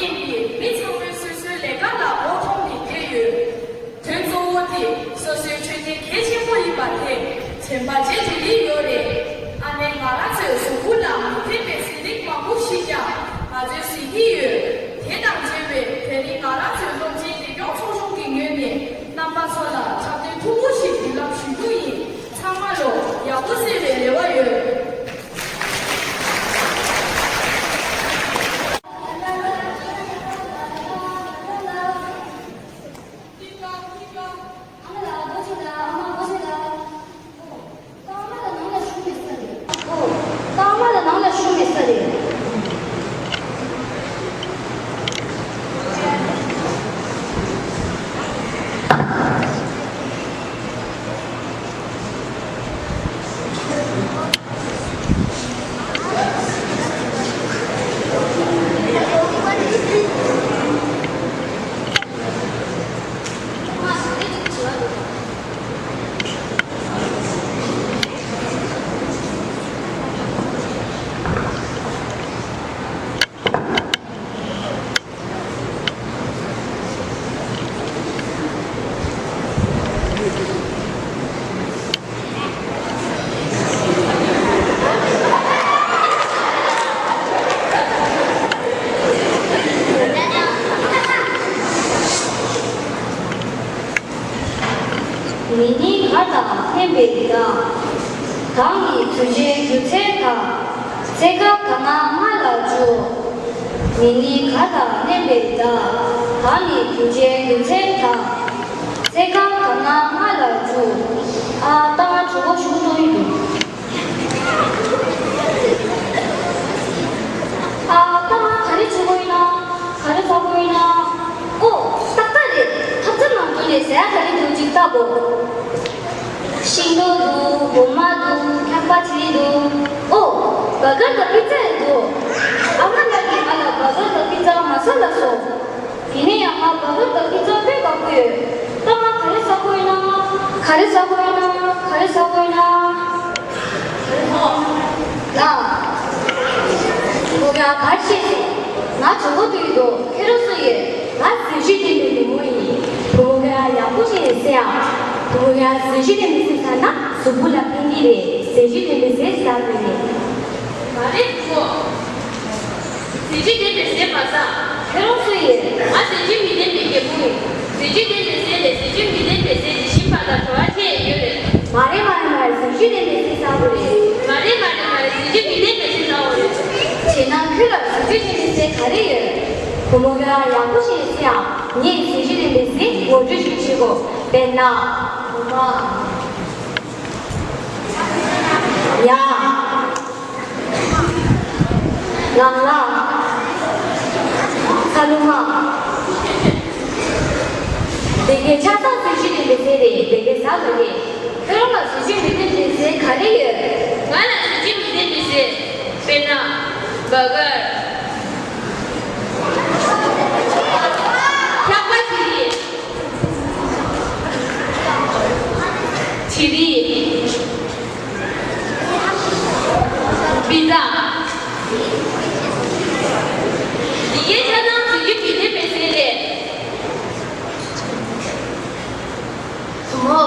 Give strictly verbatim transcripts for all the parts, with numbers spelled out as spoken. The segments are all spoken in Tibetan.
ཡིན་གྱི་མི་ཚང་མས་སོ་སོའི་ལས་ཀ་ལ་མགོ་འཐོམ་ནས་བསྡད་ཡོད། དོན་གཙོ་བོ་དེ་སོ་སོའི་འཕྲོད་བསྟེན་གལ་ཆེན་པོ་ཡིན་པ་དེ་དྲན་པ་བརྗེད་བྲལ་གྱི་ཡོད་རེད། ཨ་ནེ་ང་རང་ཚོའི་གཟུགས་པོ་ལ་མི་ཕན་པའི་ཟས་རིགས་མང་པོ་ཞིག་ཀྱང་ང་ཚོས་ཟ་གི་ཡོད། དེ་དང་འབྲེལ་བའི་དེ་རིང་ང་རང་ཚོའི་སློབ་ཆེན་བདེ་སྐྱོང་ཚོགས་ཆུང་གི་ངོས་ནས་རྣམ་པ་ཚོ་ལ་འཁྲབ་སྟོན་ཐུང་ངུ་ཞིག་བརྒྱུད་ལམ་ཞུ་རྒྱུ་ཡིན། ཚང་མ་ལོ་ཡག་པོ་བཟོས་པའི་རེ་བ་ཡོད། མི་ནི་ག་དང་མཉམ་པའི་བརྡ། གང་ནི་གྲུ་ཆའི་རྒྱུ་མཚན་དང་། ཚེ་སྐབས་ག་ན་ང་ལ་འཇུ། མི་ནི་ག་དང་མཉམ་པའི་བརྡ། གང་ནི་གྲུ་ཆའི་རྒྱུ་མཚན་དང་། ཚེ་སྐབས་ག་ན་ང་ལ་འཇུ། ཨ་ད་ང་གྲུ་གུ་ཞུ་འགྲོ་ཡི་འདུག་ཨ་ད་ང་ག་རེ་བྱེད་དགོས་ཡིན་ན། ག་རེ་ཟ་དགོས་ཡིན་ན། ཨོ། ཏག་ཏག་རེད། ཐབ་ཚང་ནང་དུ་ནས་ཟས་ག་རེ་འདུག་ཅིག་ལྟ་དགོས། ཤིང་ཏོག་འདུག་འོ་མ་འདུག་ཁྱག་པ་ཅིག་འདུག་ཨོ། བར་གར་དང་པི་ཙ་ཡང་འདུག་ཨ་མ་ལགས་ཀྱིས་ང་ལ་བར་གར་དང་པི་ཙ་མ་ཟ་ལབ་སོང་། དེ་ནས་ཡང་ང་བར་གར་དང་པི་ཙ་དཔེ་དགའ་པོ་ཡོད། ད་ང་ག་རེ་ཟ་དགོས་ཡིན་ན། ག་རེ་ཟ་དགོས་ཡིན་ན། ག་རེ་ཟ་དགོས་ཡིན་ན། ལགས། ཁོ་ག་གར་ཤེས་སོང་། ང་གྲོད་ཁོག་ལྟོགས་ཀྱི་འདུག་ཁྱེད་རང་སུ་ཡིན། ང་ཟས་བཅུད་ལྡན་པའི་བུ་མོ་ཡིན། བུ་མོ་ག་ཡག་པོ་ཞིག་ནས་ཟས་ཨ། བུ་མོ་ག་ཟས་བཅུད་ལྡན་པའི་ཟས་ཟ་ན་གཟུགས་པོ་ལ་ཕན་གྱི་རེད། ཟས་བཅུད་ལྡན་པའི་ཟས་ཟ་དགོས་རེད། མ་རེད་བུ་མོ། ཟས་བཅུད་ལྡན་པའི་ཟས་མ་ཟ། ཁྱེད་རང་སུ་ཡིན། ང་ཟས་བཅུད་མི་ལྡན་པའི་རྒད་པོ་ཡིན། ཟས་བཅུད་ལྡན་པའི་ཟས་ལས་ཟས་བཅུད་མི་ལྡན་པའི་ཟས་དེ་ཞིམ་པ་དང་བྲོ་བ་ཆེ་ཡོད་རེད། མ་རེད་མ་རེད་མ་རེད། ཟས་བཅུད་ལྡན་པའི་ཟས་ཟ་དགོས་རེད། མ་རེད་མ་རེད་མ་རེད། ཟས་བཅུད་མི་ལྡན་པའི་ཟས་ཟ་དགོས་རེད། བྱས་ན་ཁྱོད་ལ་ཟས་བཅུད་ལྡན་པའི་ཟས་ག་རེ་ཡོད། བུ་མོ་ག་ཡག་པོ་ཞིག་ཟས་ཨ། ངས་ཟས་བཅུད་ལྡན་པའི་ཟས་ངོ་སྤྲོད་ཞིག་བྱེད་དགོས། དཔེར་ན། འོ་མ། ཡ། ལང་ལ། ཚ་ལུ་མ། དེ་གའི་ཆ་ཚང་ཟས་བཅུད་ལྡན་པའི་ཟས་རེད། དེ་གའི་ཟ་དགོས་རེད། ཁྱོད་རང་ལ་ཟས་བཅུད་མི་ལྡན་པའི་ཟས་ག་རེ་ཡོད། ང་ལ་ཟས་བཅུད་མི་ལྡན་པའི་ཟས། དཔེར་ན། བར་གར། ཁྱག་པ་ཅིག་རེད། བྲིས་རིས། པི་ཛ། འདི་གའི་ཆ་ཚང་ཟས་བཅུད་མི་ལྡན་པའི་ཟས་རེད། བུ་མོ།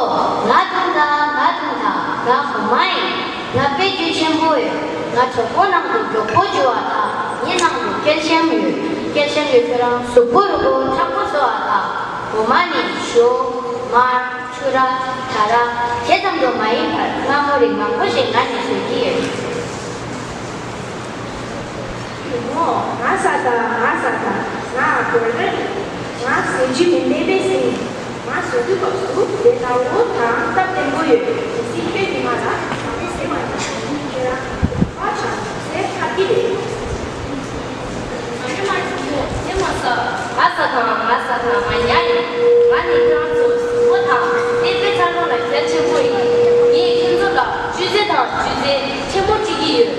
ང་ཐུག་དང་། ང་ཐུག་དང་། ང་འོ་མ་ཡིན། ང་དཔེ་རྒྱུད་ཆེན་པོ་ཡོད། ང་གྲོད་ཁོག་ནང་དུ་མགྱོགས་པོ་འགྲོ་བ་དང་། ངའི་ནང་དུ་ཀལ་ཤིམ་ཡོད། ཀལ་ཤིམ་གྱིས་ཁྱོད་རང་གཟུགས་པོ་རུ་པོ་མཁྲེགས་པོ་བཟོ་བ་དང་། འོ་མ་ནི་ཞོ། མར། ཕྱུར་ར། ད་ར། དེ་ཙམ་དུ་མ་ཡིན་པར་མངར་མོ་རིགས་མང་པོ་ཞིག་ང་ནས་བཟོ་གི་ཡོད། བུ་མོ། ང་ཟ་དང་། ང་ཟ་དང་། ང་ཨ་ཀོལ་རེད། ང་ཟས་བཅུད་མི་ལྡན་པའི་ཟས་ཡིན། ང་ཟ་དུས་སྐབས་སུ་དེ་ལྟ་བུ་དང་སྟབས་བདེ་པོ་ཡོད། གལ་སྲིད་ཁྱོད་ཀྱིས་ང་ལ་ཟ་མི་ཟེར་མ་བྱུང་ན་ཁྱོད་རང་ཁ་བ་ཆགས་ཟས་ཚར་གྱི་རེད། མ་རེད་མ་རེད་བུ་མོ། དེ་མ་ཟ། ང་ཟ་དང་། ང་ཟ་དང་། ང་ཉ་ཡིན། ང་ནི་ཁྱེད་རང་ཚོའི་གཟུགས་པོ་དང་ཏེ་དཔེ་ཚ་རོང་ལ་གལ་ཆེན་པོ་ཡིན། ངས་ཁྱེད་ཚོ་ལ་བཅོས་རྩེ་དང་བཅོས་རྩེ་ཆེན་པོ་སྤྲད་ཀྱི་ཡོད།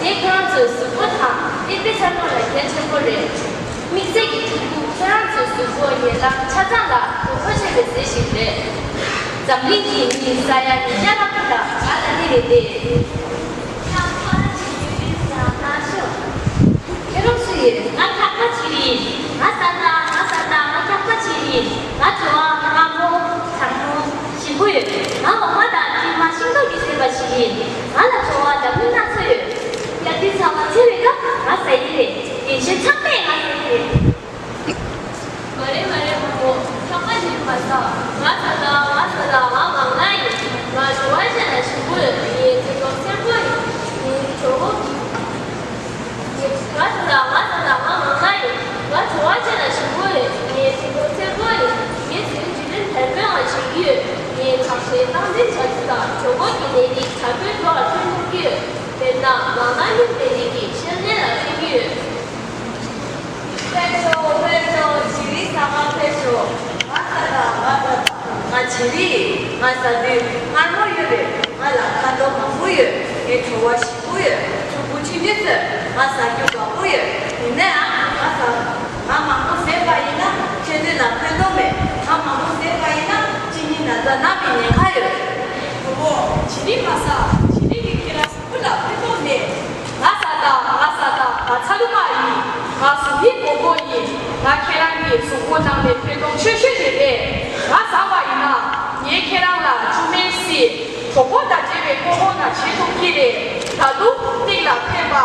དེ་ཁྱེད་རང་ཚོའི་གཟུགས་པོ་དང་ཏེ་དཔེ་ཚ་རོང་ལ་གལ་ཆེན་པོ་རེད། དམིགས་བསལ་གྱི་ཕྲུ་གུ་ཁྱེད་རང་ཚོའི་གཟུགས་པོ་ཡན་ལག་ཆ་ཚང་ལ་དགོས་མཁོ་ཆེ་བའི་ཟས་ཤིག་རེད། འཛམ་གླིང་གི་མི་ས་ཡ་ཉིས་བརྒྱ་ལྷག་ཙམ་ལ་ང་ལ་དེ་རེད་དེ། ཁྱེད་རང་སུ་ཡིན། ང་ཁ་ཁ་ཆི་རི་ཡིན། ང་ལ་བྲོ་བ་འདྲ་མིན་སྣ་ཚོགས་ཡོད། སྐྱག་རྫུན་ཚ་བ་འཚོལ་བའི་སྐབས་ང་ཟ་ཡི་རེད། རྒན་གཞོན་ཚང་མས་ང་ཟ་ཡི་རེད། མ་རེད་མ་རེད་བུ་མོ། ཁྱོད་ཁ་ཞིག་མ་ཟ། ང་ཟ་དང་ང་ཟ་དང་ང་མང་ན་ཡིན། ང་བྲོ་བ་ཅན་ལ་ཞིམ་པོ་ཡོད། ངའི་ཚིག་ཐོག་སེར་པོ་ཡིན། ངའི་གྲོགས་པོ། ང་ཟ་དང་ང་ཟ་དང་ང་མང་ན་ཡིན། ང་བྲོ་བ་ཅན་ལ་ཞིམ་པོ་ཡོད། ངའི་ཚིག་ཐོག་སེར་པོ་ཡིན། ངའི་ཟས་རིགས་འཇིག་རྟེན་དར་སྤེལ་ང་བྱེད་ཀྱི་ཡོད། ངའི་ཁྲག་ཤེད་སྟངས་འཛིན་བྱ་རྒྱུ་དང་གྲོད་ཁོག་གི་ནད་རིགས་དྲག་པོའི་ཐོག་ལ་ཐོན་ཐུབ་ཀྱི་ཡོད། དཔེར་ན་མང་ན་ནི་ནད་རིགས་ཀྱི་ཤེས་ལྡན་ལ་ཐོན་གྱི་ཡོད། ཕེབས་ཤོག་ཕེབས་ཤོག་བྱི་རིལ་ཟ་གར་ཕེབས་ཤོག་ང་ཟ་དང་ང་ཟ་དང་། ང་བྱི་རིལ་ཡིན། ང་ཟ་དུས་མངར་མོ་ཡོད་རེད། ང་ལ་ཁ་དོག་མང་པོ་ཡོད། ངའི་བྲོ་བ་ཞིམ་པོ་ཡོད། ཕྲུ་གུ་ཆུང་ཆུང་ཚོས་ང་ཟ་རྒྱུ་དགའ་པོ་ཡོད། ཡིན་ནའང་ང་ཟ། ང་མང་པོ་ཟས་པ་ཡིན་ན་ཁྱོད་ཚོ་ལ་ཕན་ཐོགས་མེད། ང་མང་པོ་ཟས་པ་ཡིན་ན་གཅིན་སྙི་ན་ཚ་ན་བའི་ཉེན་ཁ་ཡོད། བུ་མོ། བྱི་རིལ་མ་ཟ། བྱི་རིལ་གྱིས་ཁྱེད་རང་གཟུགས་པོ་ལ་ཕན་ཐོགས་མེད། ང་ཟ་དང་ང་ཟ་དང་། ང་ཚ་ལུ་མ་ཡིན། ང་གཟུགས་རིས་སྦོམ་པོ་ཡིན། ང་ཁྱེད་རང་གི་གཟུགས་པོ་ནང་ནས་ཕན་ཐོགས་ཆེ་ཤོས་དེ་རེད། ང་ཟ་བ་ཡིན་ན་ངས་ཁྱེད་རང་ལ་ཆུ་སྨན་སྲིད། གྲོད་ཁོག་དང་འབྲེལ་བའི་ཕོག་ཐུག་ན་བྱེད་ཐུབ་ཀྱི་རེད། ད་དུང་མིག་ལ་ཕན་པ།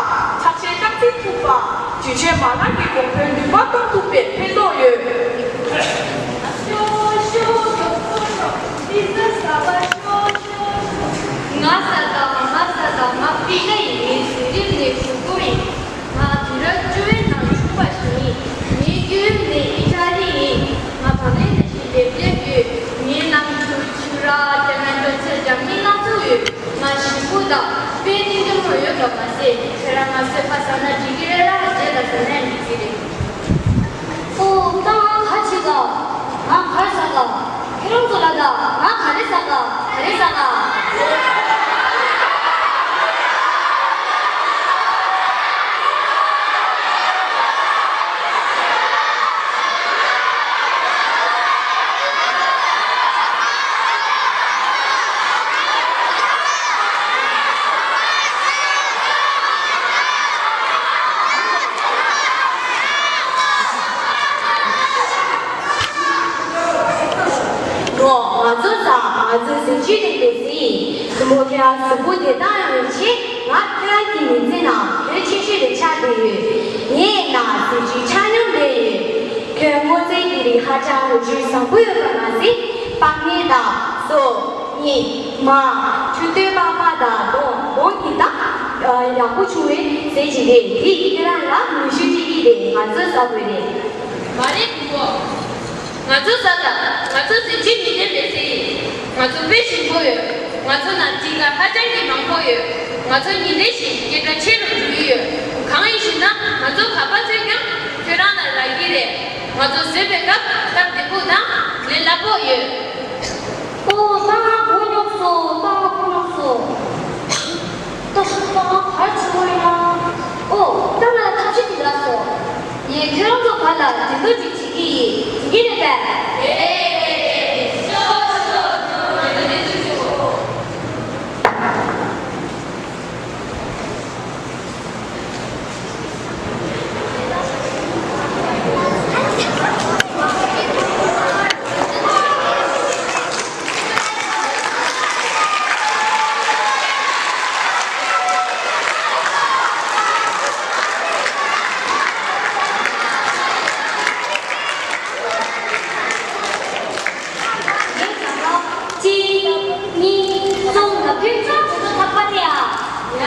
ཁྲག་ཤེད་སྟངས་འཛིན་ཐུབ་པ། འབྱུང་བྱེད་མ་ལག་གི་གོང་འཕེལ་ནུས་པ་གཏོང་ཐུབ་པའི་ཕན་ཐོགས་ཡོད། ཤོག་ཤོག་ཤོག་ཤོག་ཤོག་པི་ཛ་ཟ་བ་ཤོག་ཤོག་ཤོག་ང་ཟ་དང་ང་ཟ་དང་། ང་པི་ཛ་ཡིན། ངའི་ཟས་རིགས་ནི་གུ་གུ་ཡིན། ང་དུས་རབས་བཅུ་བའི་ནང་བྱུང་བ་ཞིག་ཡིན། ངའི་བརྒྱུད་རིམ་ནི་ཨི་ཊ་ལི་ཡིན། ང་བག་ལེབ་ནང་བཞིན་ལེབ་ལེབ་ཡོད། ངའི་ནང་དུ་ཕྱུ་ར། རྒྱ་ནག་སྐྱོན་ཚད་འཇམ་ཉིན་སྣ་ཚོགས་ཡོད། ང་ཞིམ་པོ་དང་དཔེ་གཏིང་འཇོག་མ་ཡོད་པ་མ་ཟད། ཁྱེད་རང་ང་གསོད་པ་ཟ་ན་འགྲིག་གི་རེད་ལ། རྗེས་ལ་ཟ་ན་འགྲིག་གི་རེད། ཨོ། ད་ང་ག་བྱེད་ག་ང་ག་རེ་ཟ་ག་ཁྱེད་རང་ཚོ་ལ་ད་ང་ག་རེ་ཟ་ག་ག་རེ་ཟ་ག་ང་ཚོ་ཟ། ང་ཚོ་ཟས་བཅུད་ལྡན་པའི་ཟས་ཡིན། བུ་མོ་ཁྱེད་རང་གཟུགས་པོ་བདེ་ཐང་ཡོང་ཆེད་ང་ཁྱེད་རང་གི་མི་ཚེ་ནང་དོན་ཆེ་ཤོས་དེ་ཆགས་བསྡད་ཡོད། ངའི་ནང་ཟས་བཅུད་ཆ་སྙོམས་ལྡན་ཡོད། ཁྱོད་སྔོ་ཚལ་གྱི་རིགས་ཧ་ཅང་ལོ་རྒྱུས་བཟང་པོ་ཡོད་པ་མ་ཟད། པགས་སྣེ་དང་། སོ། སྙིང་། མར། ཆུ་ཐོན་པགས་པ་དང་སྡོང་། སྡོང་འདི་དག་ཡག་པོ་བྱུང་བའི་ཟས་ཅིག་རེད། དེས་ཁྱེད་རང་ལ་ནུས་ཤུགས་སྤྲད་ཀྱི་རེད། ང་ཚོས་ཟ་དགོས་རེད། མ་རེད་བུ་མོ། ང་ཚོ་ཟ་དང་། ང་ཚོ་ཟས་བཅུད་ནུས་ལྡན་པའི་ཟས་ཡིན། ང་ཚོ་དཔེ་ཞིམ་པོ་ཡོད། ང་ཚོ་ནང་སྤྲི་དཀར་ཧ་ཅང་གི་མང་པོ་ཡོད། ང་ཚོ་ཉིན་རེ་བཞིན་སྐད་གྲགས་ཆེ་རུ་འགྲོ་གི་ཡོད། གང་ཡིན་ཞུས་ན་ང་ཚོ་ག་པར་འཚོལ་ཀྱང་ཁྱོད་རང་ལ་རག་གི་རེད། ང་ཚོ་བཟོས་པའི་སྐབས་སྟབས་བདེ་པོ་དང་ལས་སླ་པོ་ཡོད། ཨོ། ད་ང་མགོ་རྙོག་སོང་། ད་ང་མགོ་རྙོག་སོང་། ད་ད་ང་ག་རེ་བྱེད་དགོས་ཡིན་ན། ཨོ། ད་ང་ལ་ཐབས་ཤེས་ཅིག་རག་སོང་། ངས་ཁྱོད་རང་ཚོ་བར་ལ་འགྲན་བསྡུར་ཅིག་བྱེད་ཀྱི་ཡིན། བྱེད་ཀྱི་རེད་པས། རེད་རེད་རེད། ཤོག་ཤོག་ཤོག་ང་ཚོ་འགྲན་བསྡུར་བྱེད་དགོས། གཅིག་གཉིས། གསུམ། ལ་ཕན་ཚུན་དེ་ཚོ་ཐག་པ་དེ་ཡ།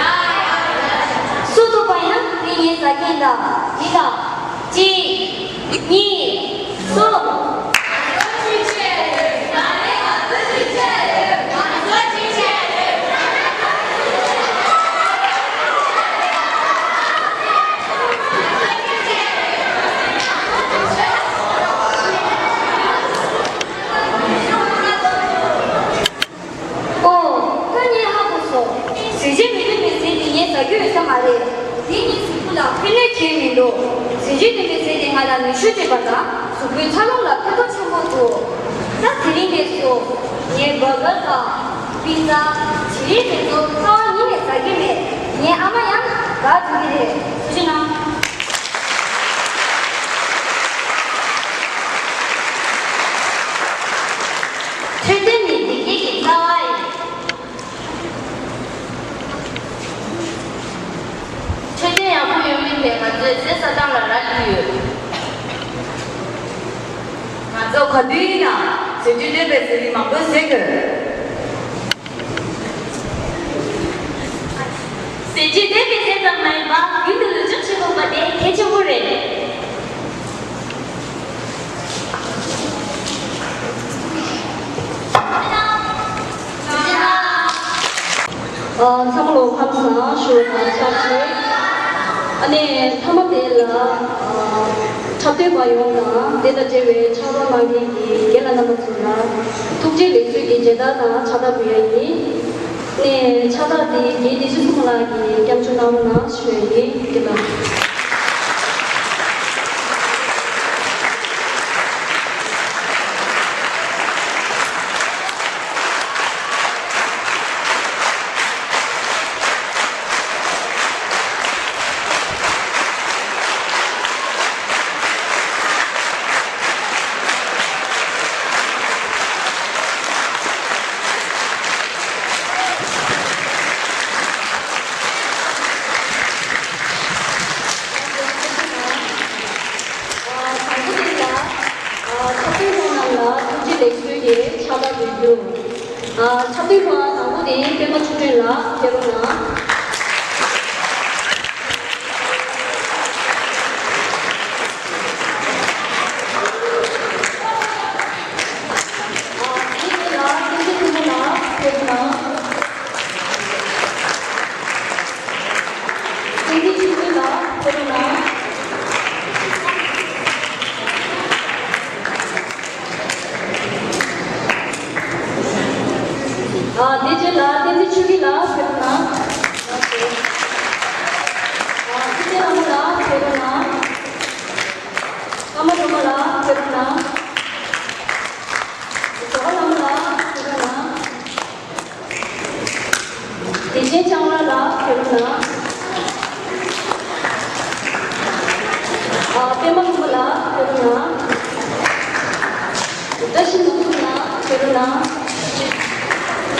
སུ་ཐུག་པ་ཡིན་ན་དེ་ངའི་ཟ་མཁན་ད། འདི་ད། གཅིག་གཉིས། གསུམ། ཨོ། ད་ངས་ཧ་གོ་སོང་། ཟས་བཅུད་མི་ལྡན་པའི་ཟས་དེ་ངས་ཟ་རྒྱུ་ཡོད་ས་མ་རེད། དེ་ངའི་གཟུགས་པོ་ལ་ཕན་གནོད་གང་ཡང་མི་འདུག་ཟས་བཅུད་ལྡན་པའི་ཟས་དེ་ང་ལ་ནུས་ཤུགས་སྤྲད་པ་དང་གཟུགས་པོའི་འཚར་ལོངས་ལ་ཕན་ཐོགས་ཆེན་པོ་འདུག་ད་དེ་རིང་ནས་བཟུང་ངས་བྷར་གར་དང་པི་ཛ། བྱི་རིལ་དེ་ཚོ་རྩ་བ་ཉིད་ནས་ཟ་གི་མེད། ངའི་ཨ་མ་ཡང་དགའ་འགྲོ་གི་རེད། ཐུགས་རྗེ་གནང་། འཕྲོད་བསྟེན་ནི་བདེ་སྐྱིད་ཀྱི་རྩ་བ་ཡིན། ས་སྟེང་ལ་ར་བླུགས་ཡོད། ང་ཚོ་ག་དུས་ཡིན་ན་ཟས་བཅུད་འདྲེས་པའི་ཟས་རིགས་མང་པོ་ཟས་དགོས། ཟས་བཅུད་འདྲེས་པའི་ཟས་ཙམ་མ་ཡིན་པ་རྒྱུན་དུ་ལུས་སྦྱོང་བྱེད་དགོས་པ་དེ་གལ་ཆེན་པོ་རེད། ཚང་མ་ལ་ཁམས་བཟང་ཞུ་བ་དང་ཆབས་ཅིག་ཨ་ནི་མཐའ་མ་དེ་ལ་འཁྲབ་སྟོན་པ་ཡོངས་དང་དེ་དང་འབྲེལ་བའི་ཕྱག་རོགས་གནང་མཁན་གྱི་རྒན་ལགས་རྣམ་པ་ཚོ་ལ་ཐུགས་རྗེ་ལེགས་གསོལ་གྱི་མཇལ་དར་དང་ཕྱག་རྟགས་ཕུལ་ཡ་ཡིན། ནས་ཕྱག་རྟགས་དེ་རྒན་བདེ་སྐྱིད་མཚོ་མོ་ལགས་ཀྱིས་སྐྱབས་བཅོལ་གནང་རོགས་གནང་ཞུ་ཡ་ཡིན། རྒན་ལགས། དང་པོ་དེ་ལ་ཕྱག་དཔེ་ནང་ལ་ཐུགས་རྗེ་ལེགས་གསོལ་གྱི་ཕྱག་རྟགས་འབུལ་རྒྱུ། ཕྱག་དཔེ་ནང་དང་པོ་དེ་པད་མ་ཆོས་སྒྲོན་ལགས་ཕེབས་རོགས་གནང་། དེའི་རྗེས་ལ་བསྟན་འཛིན་ཕུན་ཚོགས་ལགས་ཕེབས་རོགས་གནང་། བསྟན་འཛིན་ཆོས་སྐྱིད་ལགས་ཕེབས་རོགས་གནང་། ཨ། དེ་རྗེས་ལ་བསྟན་འཛིན་ཆོས་སྐྱིད་ལགས་ཕེབས་རོགས་གནང་། ཨ། ཚེ་བརྟན་ལྷ་མོ་ལགས་ཕེབས་རོགས་གནང་། ཀརྨ་སྒྲོལ་མ་ལགས་ཕེབས་རོགས་གནང་། ཟླ་བ་ལྷ་མོ་ལགས་ཕེབས་རོགས་གནང་། བདེ་ཆེན་ལྕང་ར་ལགས་ཕེབས་རོགས་གནང་། ཨ། པད་མ་ལྷུན་པོ་ལགས་ཕེབས་རོགས་གནང་། བཀྲ་ཤིས་ལྷུན་པོ་ལགས་ཕེབས་རོགས་གནང་།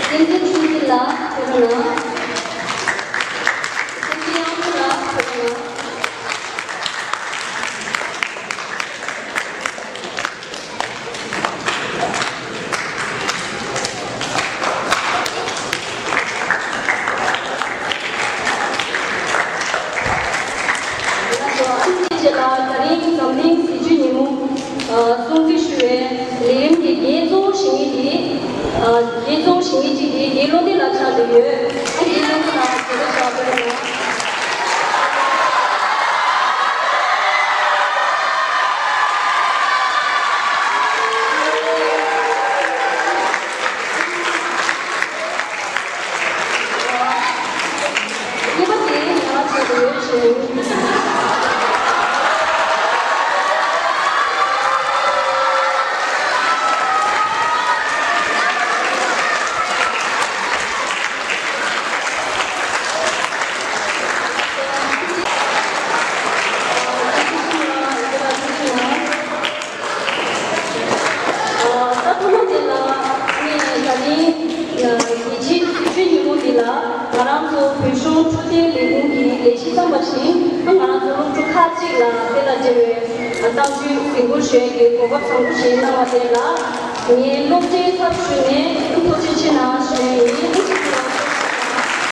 བསྟན་འཛིན་ཆོས་སྐྱིད་ལགས་ཕེབས་རོགས་གནང་། བསྟན་འཛིན་དབྱངས་ཕོ་ལགས་ཕེབས་རོགས་གནང་། ང་ཚོ་ཨ་ནི་དེ་རྗེས་ལ་ད་རིང་འཛམ་གླིང་ཟས་བཅུད་ཉིན་མོ་སྲུང་བརྩི་ཞུ་བའི་ལས་རིམ་གྱི་འགན་གཙོ་བོ་བཞེས་མཁན་དེ། འགན་གཙོ་བོ་བཞེས་མཁན་གཅིག་དེ་རྒན་བློ་བདེ་ལགས་ཆགས་བསྡད་ཡོད། ཨ། རྒན་བློ་བདེ་ལགས་མཇལ་ཁ་བཅར་གནང་། གཉིས་པ་དེ་ང་ཚོ་ཡོད་ཞིང་། ད་ཐོག་མ་དེ་ལ་ངས་ད་ནི་རྒྱལ་སྤྱིའི་དུས་ཆེན་ཉིན་མོ་འདི་ལ་ང་རང་ཚོ་བོད་གཞུང་འཕྲོད་བསྟེན་ལས་ཁུངས་ཀྱི་ལས་གཞི་བརྩམས་པ་བཞིན། ང་རང་ཚོ་སློབ་ཕྲུག་ཁག་ཅིག་ལ་དེ་དང་འབྲེལ་བའི་གཏམ་རྒྱུད་གཟིགས་སྐོར་ཞུ་ཡས་ཀྱི་གོ་སྐབས་བཟང་པོ་ཞིག་གནང་བ་དེ་ལ་ངས་སློབ་གྲྭའི་ཚབ་ཞུས་ནས་ཐུགས་རྗེ་ཆེ།